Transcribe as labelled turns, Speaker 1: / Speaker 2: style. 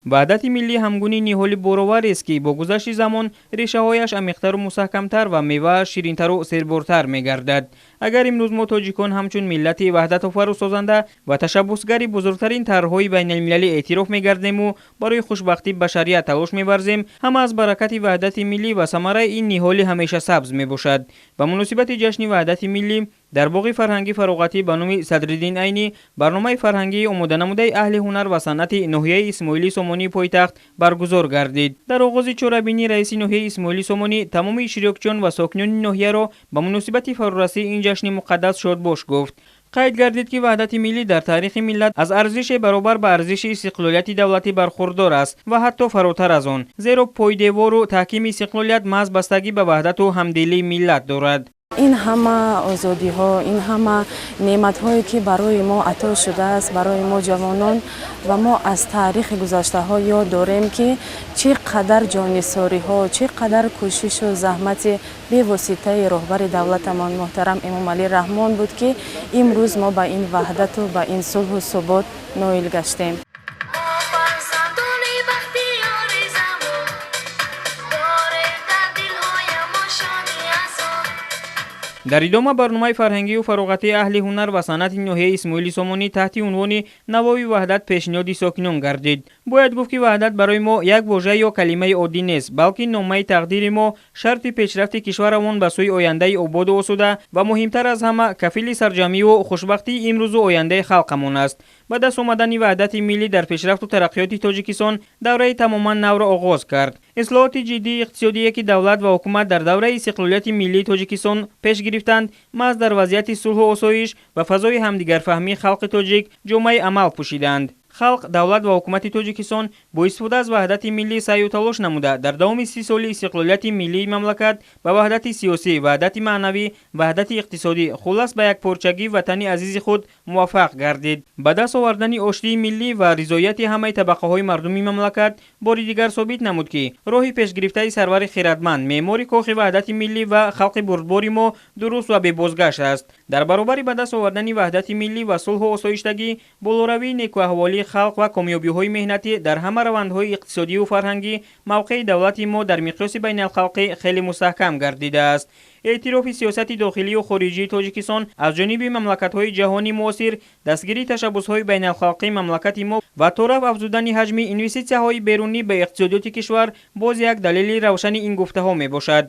Speaker 1: Ваҳдати миллӣ ҳамгуни ниҳоли бороварест, ки бо гузашти замон решаҳояш амиқтару мустаҳкамтар ва мевааш ширинтару сербортар мегардад. Агар имрӯз мо тоҷикон ҳамчун миллати ваҳдатофару созанда ва ташаббусгари бузургтарин тарҳҳои байналмилалӣ эътироф мегардему барои хушбахтии башарият талош меварзем, ҳама аз баракати ваҳдати миллӣ ва самараи ин ниҳоли ҳамеша сабз мебошад. Ба муносибати ҷашни ваҳдати миллӣ дар боғи фарҳангӣ фароғатӣ ба номи Садриддин Айнӣ барномаи фарҳангии омоданамудаи аҳли ҳунар ва санъати ноҳияи Исмоили Сомонии пойтахт баргузор гардид. Дар оғози чорабинӣ раиси ноҳияи Исмоили Сомонӣ тамоми иштирокчиён ва сокинони ноҳияро ба муносибати фарорасии ин ҷашни муқаддас шодбош гуфт. Қайд гардид, ки ваҳдати миллӣ дар таърихи миллат аз арзише баробар ба арзиши истиқлолияти давлатӣ бархурдор аст ва ҳатто фаротар аз он, зеро пойдевору таҳкими истиқлолият маҳз бастагӣ ба ваҳдату ҳамдилии миллат дорад.
Speaker 2: Ин ҳама озодиҳо, ин ҳама неъматҳое, ки барои мо ато шудааст, барои мо ҷавонон, ва мо аз таърихи гузаштаҳо ёд дорем, ки чӣ қадар ҷоннисориҳо, чӣ қадар кӯшишу заҳмати бевоситаи роҳбари давлатамон муҳтарам Эмомалӣ Раҳмон буд, ки имрӯз мо ба ин ваҳдату ба ин сулҳу субот ноил гаштем.
Speaker 3: Фарзандони бахтиёри замон дорем дар дилҳоямон шоди азон.
Speaker 1: Дар идома барномаи фарҳангию фароғатии аҳли ҳунар ва санъати ноҳияи Исмоили Сомонӣ таҳти унвони «Навои ваҳдат» пешниҳоди сокинон гардид. Бояд гуфт, ки ваҳдат барои мо як вожа ё калимаи оддӣ нест, балки номаи тақдири мо, шарти пешрафти кишварамон ба сӯи ояндаи ободу осуда ва муҳимтар аз ҳама, кафили сарҷамъиву хушбахтии имрӯзу ояндаи халқамон аст. Ба даст омадани ваҳдати миллӣ дар пешрафту тараққиёти Тоҷикистон давраи тамоман навро оғоз кард. Ислоҳоти ҷиддии иқтисодие, ки давлат ва ҳукумат дар давраи истиқлолияти миллии Тоҷикистон пеш гирифтанд, маҳз дар вазъияти сулҳу осоиш ва фазои ҳамдигарфаҳмии халқи тоҷик ҷомаи амал пӯшиданд. Халқ, давлат ва ҳукумати Тоҷикистон бо истифода аз ваҳдати миллӣ саъю талош намуда, дар давоми 30 соли истиқлолияти миллии мамлакат ба ваҳдати сиёсӣ, ваҳдати маънавӣ, ваҳдати иқтисодӣ, хуллас, ба якпорчагии ватани азизи худ муваффақ гардид. Ба даст овардани оштии миллӣ ва ризояти ҳамаи табақаҳои мардуми мамлакат бори дигар собит намуд, ки роҳи пешгирифтаи сарвари хирадманд, меъмори кохи ваҳдати миллӣ ва халқи бурдбори мо дуруст ва бебозгашт аст. Дар баробари ба даст овардани ваҳдати миллӣ ва сулҳу осоиштагӣ, болоравии некуаҳволии халқ ва комёбиҳои меҳнатӣ дар ҳама равандҳои иқтисодию фарҳангӣ, мавқеи давлати мо дар миқёси байналхалқӣ хеле мустаҳкам гардидааст. Эътирофи сиёсати дохилию хориҷии Тоҷикистон аз ҷониби мамлакатҳои ҷаҳони муосир, дастгирии ташаббусҳои байналхалқии мамлакати мо ва тораф афзудани ҳаҷми инвеститсияҳои берунӣ ба иқтисодиёти кишвар боз як далели равшани ин гуфтаҳо мебошад.